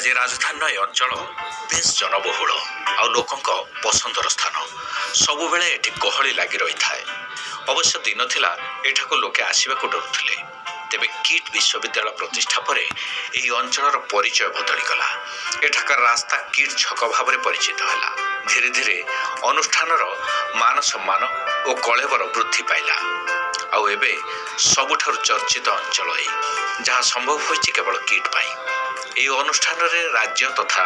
ଆଜି ରାଜଧାନୀର ଏ ଅଞ୍ଚଳ ବେଶ୍ ଜନବହୁଳ ଆଉ ଲୋକଙ୍କ ପସନ୍ଦର ସ୍ଥାନ। ସବୁବେଳେ ଏଠି ଗହଳି ଲାଗି ରହିଥାଏ। ଅବଶ୍ୟ ଦିନ ଥିଲା, ଏଠାକୁ ଲୋକେ ଆସିବାକୁ ଡରୁଥିଲେ। ତେବେ କିଟ୍ ବିଶ୍ୱବିଦ୍ୟାଳୟ ପ୍ରତିଷ୍ଠା ପରେ ଏହି ଅଞ୍ଚଳର ପରିଚୟ ବଦଳିଗଲା। ଏଠାକାର ରାସ୍ତା କିଟ୍ ଛକ ଭାବରେ ପରିଚିତ ହେଲା। ଧୀରେ ଧୀରେ ଅନୁଷ୍ଠାନର ମାନ ସମ୍ମାନ ଓ କଳେବର ବୃଦ୍ଧି ପାଇଲା। ଆଉ ଏବେ ସବୁଠାରୁ ଚର୍ଚ୍ଚିତ ଅଞ୍ଚଳ ଏଇ, ଯାହା ସମ୍ଭବ ହୋଇଛି କେବଳ କିଟ୍ ପାଇଁ। ଏହି ଅନୁଷ୍ଠାନରେ ରାଜ୍ୟ ତଥା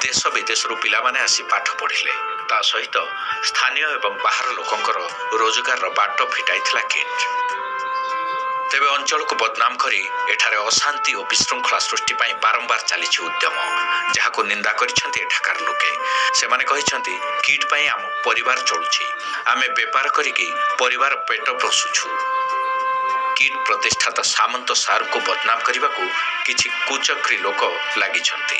ଦେଶ ବିଦେଶରୁ ପିଲାମାନେ ଆସି ପାଠ ପଢ଼ିଲେ। ତା ସହିତ ସ୍ଥାନୀୟ ଏବଂ ବାହାର ଲୋକଙ୍କର ରୋଜଗାରର ବାଟ ଫିଟାଇଥିଲା କିଟ୍। ତେବେ ଅଞ୍ଚଳକୁ ବଦନାମ କରି ଏଠାରେ ଅଶାନ୍ତି ଓ ବିଶୃଙ୍ଖଳା ସୃଷ୍ଟି ପାଇଁ ବାରମ୍ବାର ଚାଲିଛି ଉଦ୍ୟମ, ଯାହାକୁ ନିନ୍ଦା କରିଛନ୍ତି ଏଠାକାର ଲୋକେ। ସେମାନେ କହିଛନ୍ତି, କିଟ୍ ପାଇଁ ଆମ ପରିବାର ଚଳୁଛି। ଆମେ ବେପାର କରିକି ପରିବାର ପେଟ ପୋଷୁଛୁ। କିଟ୍ ପ୍ରତିଷ୍ଠାତା ସାମନ୍ତ ସାର୍ଙ୍କୁ ବଦନାମ କରିବାକୁ କିଛି କୁଚକ୍ରୀ ଲୋକ ଲାଗିଛନ୍ତି।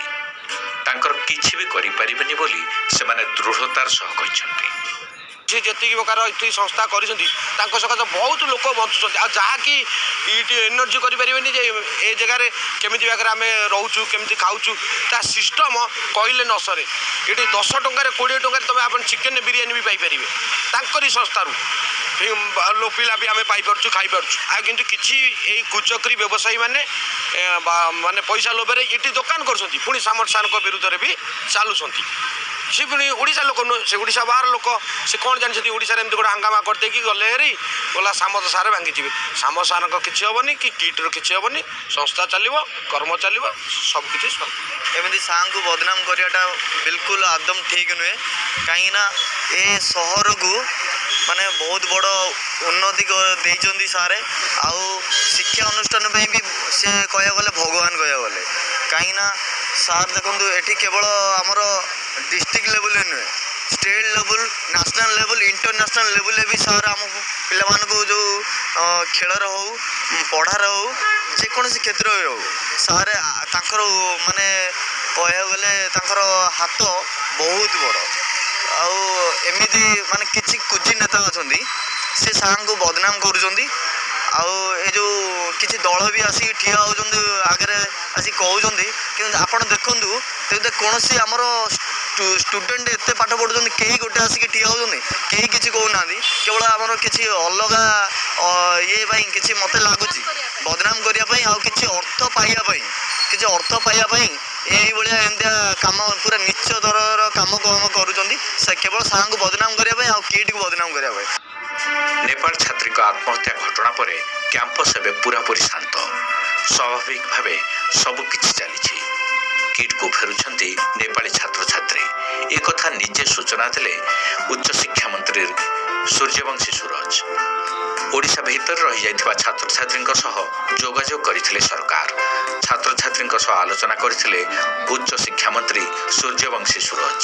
ତାଙ୍କର କିଛି ବି କରିପାରିବେନି ବୋଲି ସେମାନେ ଦୃଢ଼ତାର ସହ କହିଛନ୍ତି। ସେ ଯେତିକି ପ୍ରକାର ଏଠି ସଂସ୍ଥା କରିଛନ୍ତି, ତାଙ୍କ ସକାଶେ ବହୁତ ଲୋକ ବଞ୍ଚୁଛନ୍ତି। ଆଉ ଯାହାକି ଏଇଠି ଏନର୍ଜି କରିପାରିବେନି ଯେ ଏ ଜାଗାରେ କେମିତି ବାଗରେ ଆମେ ରହୁଛୁ, କେମିତି ଖାଉଛୁ, ତା ସିଷ୍ଟମ କହିଲେ ନ ସରେ। ଏଠି 10 ଟଙ୍କାରେ, 20 ଟଙ୍କାରେ ତୁମେ ଆପଣ ଚିକେନ ବିରିୟାନୀ ବି ପାଇପାରିବେ। ତାଙ୍କରି ସଂସ୍ଥାରୁ ପିଲା ବି ଆମେ ପାଇପାରୁଛୁ, ଖାଇପାରୁଛୁ। ଆଉ କିନ୍ତୁ କିଛି ଏଇ କୁଚକ୍ରୀ ବ୍ୟବସାୟୀମାନେ ମାନେ ପଇସା ଲୋଭରେ ଏଠି ଦୋକାନ କରୁଛନ୍ତି, ପୁଣି ସାମନ୍ତ ସାର୍ଙ୍କ ବିରୁଦ୍ଧରେ ବି ଚାଲୁଛନ୍ତି। ସେ ପୁଣି ଓଡ଼ିଶା ଲୋକ ନୁହେଁ, ସେ ଓଡ଼ିଶା ବାହାର ଲୋକ। ସେ କ'ଣ ଜାଣିଛନ୍ତି ଓଡ଼ିଶାରେ? ଏମିତି ଗୋଟେ ହାଙ୍ଗାମା କରିଦେଇକି ଗଲେ ହେରି, ଗଲା, ସାମନ୍ତ ସାର୍ ଭାଙ୍ଗିଯିବେ। ସାମନ୍ତ ସାର୍ଙ୍କ କିଛି ହେବନି କି କିଟ୍ର କିଛି ହେବନି। ସଂସ୍ଥା ଚାଲିବ, କର୍ମ ଚାଲିବ, ସବୁ କିଛି। ଏମିତି ସାର୍ଙ୍କୁ ବଦନାମ କରିବାଟା ବିଲକୁଲ ଆଦୌ ଠିକ୍ ନୁହେଁ। କାହିଁକିନା ଏ ସହରକୁ ମାନେ ବହୁତ ବଡ଼ ଉନ୍ନତି ଦେଇଛନ୍ତି ସାରେ। ଆଉ ଶିକ୍ଷା ଅନୁଷ୍ଠାନ ପାଇଁ ବି ସେ କହିବାକୁ ଗଲେ ଭଗବାନ କହିବାକୁ ଗଲେ। କାହିଁକିନା ସାର୍ ଦେଖନ୍ତୁ, ଏଠି କେବଳ ଆମର ଡିଷ୍ଟ୍ରିକ୍ଟ ଲେବୁଲରେ ନୁହେଁ, ଷ୍ଟେଟ୍ ଲେବୁଲ, ନ୍ୟାସନାଲ୍ ଲେବୁଲ, ଇଣ୍ଟରନ୍ୟାସନାଲ୍ ଲେବୁଲରେ ବି ସାର୍ ଆମ ପିଲାମାନଙ୍କୁ ଯେଉଁ ଖେଳରେ ହଉ, ପଢ଼ାରେ ହଉ, ଯେକୌଣସି କ୍ଷେତ୍ରରେ ହଉ, ସାର୍ ତାଙ୍କର ମାନେ କହିବାକୁ ଗଲେ ତାଙ୍କର ହାତ ବହୁତ ବଡ଼। ଆଉ ଏମିତି ମାନେ କିଛି କୁଜି ନେତା ଅଛନ୍ତି, ସେ ସାର୍ଙ୍କୁ ବଦନାମ କରୁଛନ୍ତି। ଆଉ ଏ ଯେଉଁ କିଛି ଦଳ ବି ଆସିକି ଠିଆ ହେଉଛନ୍ତି, ଆଗରେ ଆସିକି କହୁଛନ୍ତି। କିନ୍ତୁ ଆପଣ ଦେଖନ୍ତୁ, ତେବେ କୌଣସି ଆମର ଷ୍ଟୁଡେଣ୍ଟ ଏତେ ପାଠ ପଢ଼ୁଛନ୍ତି, କେହି ଗୋଟେ ଆସିକି ଠିଆ ହେଉଛନ୍ତି? କେହି କିଛି କହୁନାହାନ୍ତି। କେବଳ ଆମର କିଛି ଅଲଗା ଇଏ ପାଇଁ କିଛି ମୋତେ ଲାଗୁଛି ବଦନାମ କରିବା ପାଇଁ ଆଉ କିଛି ଅର୍ଥ ପାଇବା ପାଇଁ, କିଛି ଅର୍ଥ ପାଇବା ପାଇଁ ଏଇଭଳିଆ ଏମିତିଆ କାମ, ପୁରା ନୀଚ ଦରର କାମ କାମ କରୁଛନ୍ତି। ସେ କେବଳ ସାର୍ଙ୍କୁ ବଦନାମ କରିବା ପାଇଁ ଆଉ କିଟ୍କୁ ବଦନାମ କରିବା ପାଇଁ। ନେପାଳ ଛାତ୍ରୀଙ୍କ ଆତ୍ମହତ୍ୟା ଘଟଣା ପରେ କ୍ୟାମ୍ପସ ଏବେ ପୁରାପୁରି ଶାନ୍ତ। ସ୍ୱାଭାବିକ ଭାବେ ସବୁ କିଛି ଚାଲିଛି। କିଟ୍କୁ ଫେରୁଛନ୍ତି ନେପାଳୀ ଛାତ୍ରଛାତ୍ରୀ। ଏକଥା ନିଜେ ସୂଚନା ଦେଲେ ଉଚ୍ଚଶିକ୍ଷା ମନ୍ତ୍ରୀ ସୂର୍ଯ୍ୟବଂଶୀ ସୁରଜ। ଓଡ଼ିଶା ଭିତରେ ରହିଯାଇଥିବା ଛାତ୍ରଛାତ୍ରୀଙ୍କ ସହ ଯୋଗାଯୋଗ କରିଥିଲେ ସରକାର। ଛାତ୍ରଛାତ୍ରୀଙ୍କ ସହ ଆଲୋଚନା କରିଥିଲେ ଉଚ୍ଚଶିକ୍ଷା ମନ୍ତ୍ରୀ ସୂର୍ଯ୍ୟବଂଶୀ ସୁରଜ।